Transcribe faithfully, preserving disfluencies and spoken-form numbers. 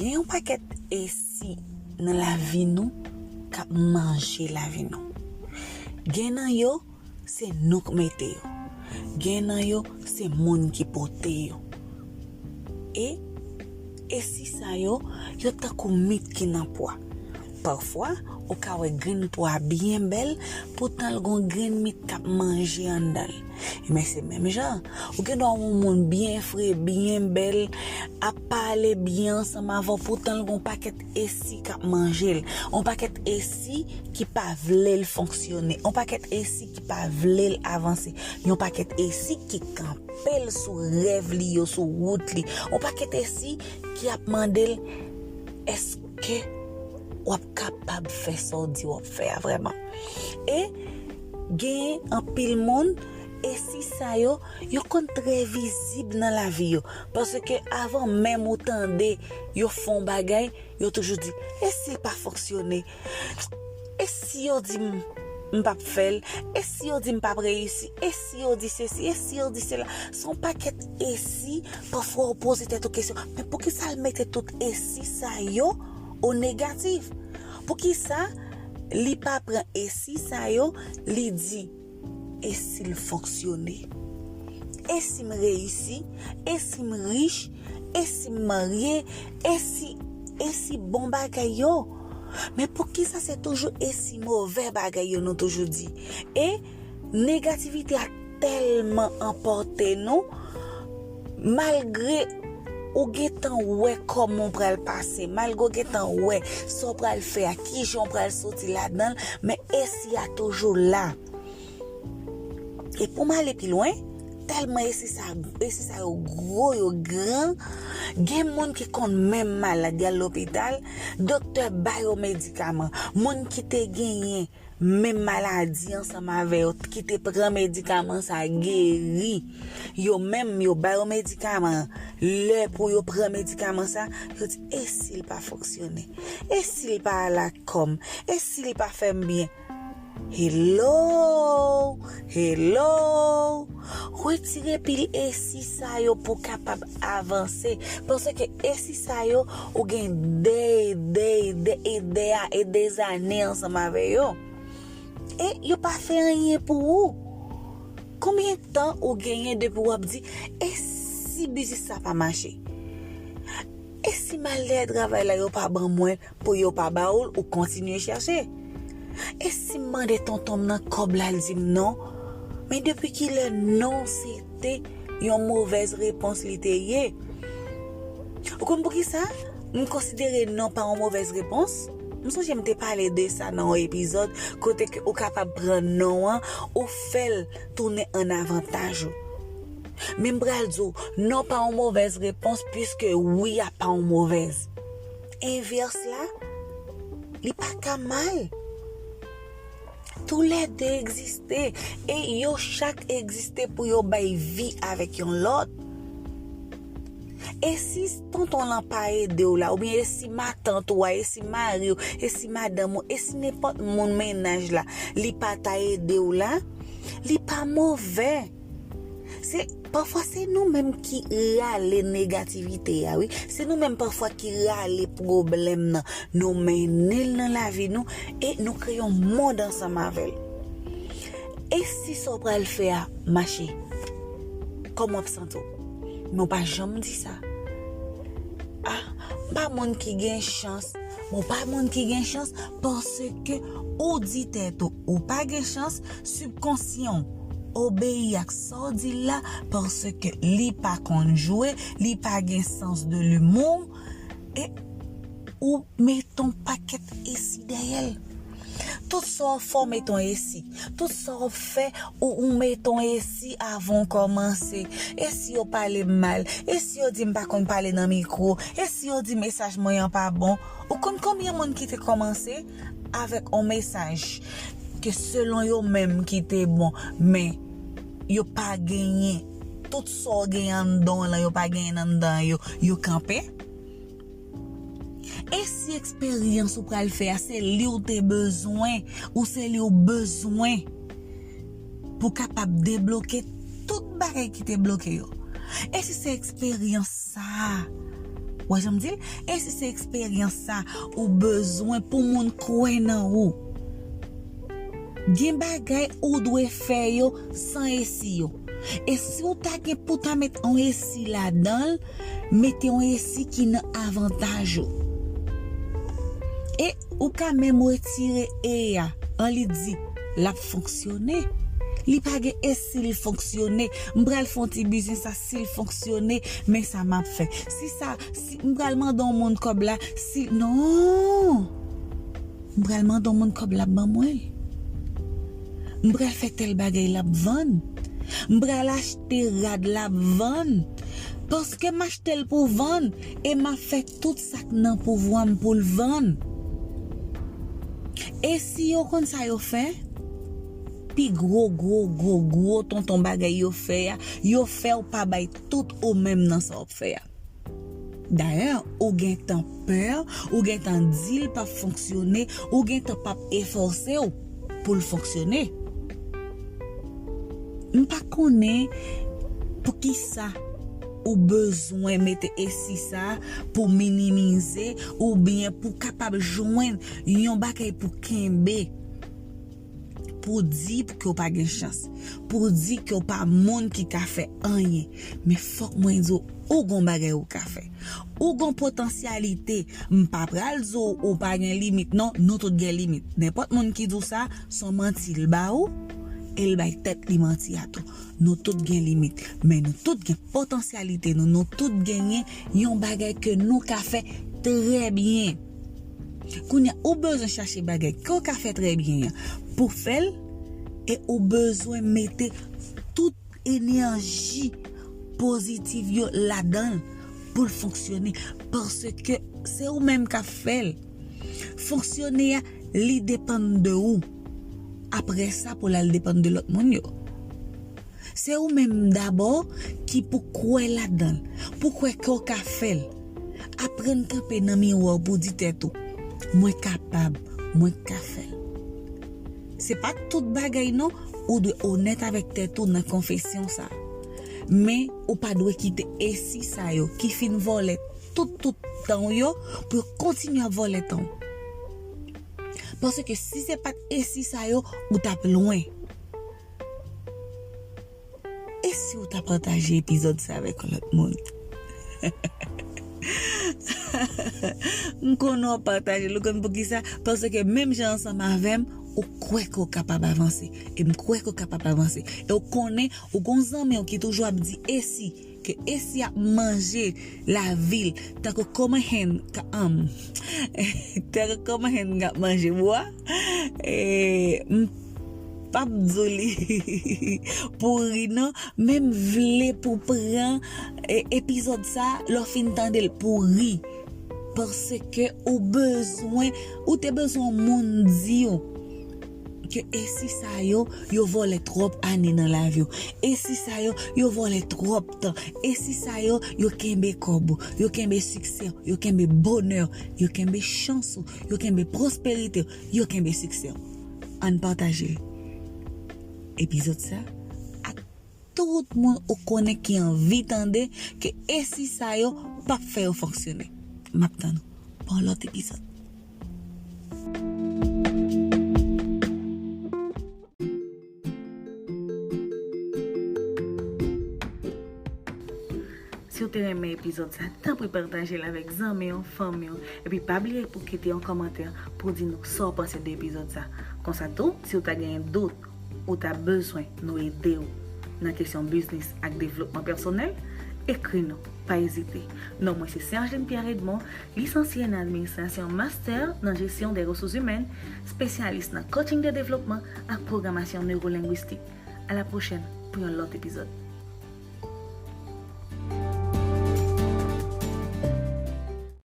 Gen yon pakèt esi nan lavi nou k ap manje lavi nou. Gen nan yo, se nou k mete yo. Gen nan yo, se moun ki pote yo. E esi sa yo, yo tankou mit ki nan pwa. Pafwa, ou ka wè grenn pwa byen bèl, poutan l gon grenn mit k ap manje anndan l. Men se menm jan, ou gen dwa wè yon moun byen fre, byen bèl, ap pale byen ansanm avè w, poutan l gon pakèt esi k ap manje l. Yon pakèt esi ki pa vle l fonksyone. Yon pakèt esi ki pa vle l avanse. Yon pakèt esi ki kanpe l sou rèv li yo, sou wout li. Yon pakèt esi ki ap mande l, èske w ap kapab fè sa w di w ap fè a vrèman? E gen anpil moun, esi sa yo, yo konn trè vizib nan lavi yo. Paske avan menm ou tande yo fè yon bagay, yo toujou di, e si l pa fonksyone? E si yo di m, m p ap fè l? E si yo di m p ap reyisi? E si yo di sesi? E si yo di sela? Se yon pakèt esi, pafwa ou poze tèt ou kesyon, men poukisa l mete tout esi sa yo o negatif? Poukisa li pa pran esi sa yo, li di, e si l fonksyone? E si m reyisi? E si m rich? E si m marye? E si, e si bon bagay yo? Men poukisa se toujou e si move bagay yo nou toujou di? E negativite a tèlman anpòte nou, malgre ou gentan wè kòman w pral pase, malgre w gentan wè sa w pral fè a, kijan w pral soti ladan l, men esi a toujou la. E pou m ale pi lwen, tèlman esi sa, esi sa yo gwo, yo gran, gen moun ki konn menm malad, y al lopital, doktè ba yo medikaman. Moun ki te genyen menm maladi ansanm avè yo, ki te pran medikaman sa, geri. Yo menm, yo ba yo medikaman. Lè pou yo pran medikaman sa, yo di, e si l pa fonksyone? E si l pa lakòm? E si l pa fè m byen? Hello, hello. Retire pil esi sa yo pou w kapab avanse. Paske esi sa yo, ou gen dè, dè, dè, e dè a, e dèzane ansanm avè yo. E yo pa fè anyen pou ou. Konbyen tan ou genyen depi w ap di, e si biznis sa pa mache? E si m al dèyè travay la, yo pa ban mwen, pou yo pa ba ou l, ou kontinye chache? E si m mande tonton m nan kòb la, l di m non? Men depi kilè non se te yon movèz repons li te ye? Ou konn poukisa m konsidere non pa yon movèz repons? M sonje m te pale de sa nan yon epizòd kote ke ou kapab pran non an, ou fè l tounen an avantaj ou. Men m pral di w, non pa yon movèz repons, piske wi a pa yon movèz. Envès la, li pa ka mal. Toulède egziste, e yo chak egziste pou yo bay vi avèk yon lòt. E si tonton lan pa ede w la, oubyen e si matant ou a, e si mari w, e si madanm ou, e si nenpòt moun mennaj la, li pa ta ede w la, li pa movè. Se, pafwa se nou menm ki rale negativite a, wi. Se nou menm pafwa ki rale pwoblèm nan. Nou mennen l nan lavi nou e nou kreye yon mond ansanm avè l. E si sa w pral fè a mache? Kòman w ap santi w? Men w pa janm di sa. Ah, m pa moun ki gen chans. Men w pa moun ki gen chans paske ou di tèt ou, ou pa gen chans, sibkonsyan w obeyi ak sa w di l la, paske li pa konn jwe, li pa gen sans de l'humour, e ou mete yon pakèt esi dèyè l. Tout sa w fè, w mete yon esi. Tout sa w ap fè, ou, ou mete yon esi avan w kòmanse. E si yo pale m mal? E si yo di m pa konn pale nan mikwo? E si yo di mesaj mwen an pa bon? Ou konn konbyen moun ki te kòmanse avèk yon mesaj ke selon yo menm ki te bon, men yo pa genyen, tout sa w genyen anndan w lan, yo pa genyen anndan yo, yo kanpe? E si eksperyans ou pral fè a, se li w te bezwen, ou se li w bezwen pou kapab debloke tout bagay ki te bloke yo? E si se eksperyans sa a Wè jan m di l? E si se eksperyans sa ou bezwen pou moun kwè nan ou? Gen bagay ou dwe fè yo san esi yo. E si w ta gen pou ta met yon esi ladan l, mete yon esi ki nan avantaj ou. E ou ka menm retire e a, an li di, l ap fonksyone. Li pa gen esi l fonksyone. M pral fè yon ti biznis sa, si l fonksyone, men sa m ap fè. Si sa, si m pral mande yon moun kòb la, si, non. M pral mande yon moun kòb l ap ban mwen l. M pral fè tèl bagay l ap vann. M pral achte rad l ap vann. Paske m achte l pou vann e m ap fè tout sa k nan pouvwa m pou l vann. E si yo konn sa yo fè? Pi gwo, gwo, gwo, gwo tonton bagay yo fè a, yo fè w pa bay tout ou menm nan sa w ap fè a. Dayè, ou gentan pè, ou gentan di l p ap fonksyone, ou gentan p ap efòse w pou l fonksyone. M pa konnen poukisa ou bezwen mete esi sa pou minimize oubyen pou kapab jwenn yon bagay pou kenbe. Pou di ke w pa gen chans. Pou di ke w pa moun ki ka fè anyen. Men fòk mwen di w, ou gon bagay ou ka fè. Ou gon potansyalite. M pa pral di w ou pa gen limit, non. Nou tout gen limit. Nenpòt moun ki di w sa, se yon manti l ba ou, e l bay tèt li manti a tou. Nou tout gen limit. Men nou tout gen potansyalite nou. Nou tout genyen yon bagay ke nou ka fè trè byen. Kounye a, ou bezwen chache bagay ke w ka fè trè byen an pou fè l, e ou bezwen mete tout enèji pozitiv yo ladan l pou l fonksyone, paske se ou menm k ap fè l. Fonksyone a, li depann de ou. Apre sa, pou l al depann de lòt moun yo. Se ou menm dabò ki pou kwè ladan l, pou kwè ke w ka fè l. Aprann kanpe nan miwa w pou di tèt ou, mwen kapab, mwen ka fè l. Se pa tout bagay non, ou dwe onèt avèk tèt ou nan konfesyon sa. Men ou pa dwe kite esi sa yo ki fin vòlè tout, tout tan w yo pou yo kontinye ap vòlè tan w. Paske si se pa t esi sa yo, ou t ap lwen. E si w ta pataje epizòd sa avèk yon lòt moun? M konnen w ap pataje l, ou konn poukisa? Paske menm jan ansanm avè m, ou kwè ke w kapab avanse. E m kwè ke w kapab avanse. E w konnen, ou gon zanmi w ki toujou ap di, e si, ke e si ap manje lavi l, tankou kòman hen ka, um, tankou kòman hen k ap manje bwa. E, m p ap di w li pou ri non, men m vle pou pran, e, epizòd sa, lè w fin tande l pou ri. Paske ou bezwen, ou te bezwen yon moun di w ke e si sa yo, yo vòlè twòp ane nan lavi w. E si sa yo, yo vòlè twòp tan. E si sa yo, yo kenbe kòb ou, yo kenbe siksè w, yo kenbe bonè w, yo kenbe chans ou, yo kenbe pwosperite w, yo kenbe siksè w. Ann pataje epizòd sa ak tout moun ou konnen ki anvi tande ke e si sa yo p ap fè yo fonksyone. M ap tann ou pou yon lòt epizòd. Si w te renmen epizòd sa, tanpri pataje l avèk zanmi w, fanmi w, epi pa bliye pou kite yon kòmantè pou di nou sa w panse de epizòd sa. Konsa tou, si w ta genyen dout, ou ta bezwen nou ede w nan kesyon biznis ak devlopman pèsonèl, ekri nou, pa ezite. Non mwen se Sergeline Pierre Edmond, lisansye nan administrasyon, master nan jesyon de resous imèn, espesyalis nan coaching de devlopman ak pwogramasyon newolengwistik. A la pwochèn pou yon lòt epizòd.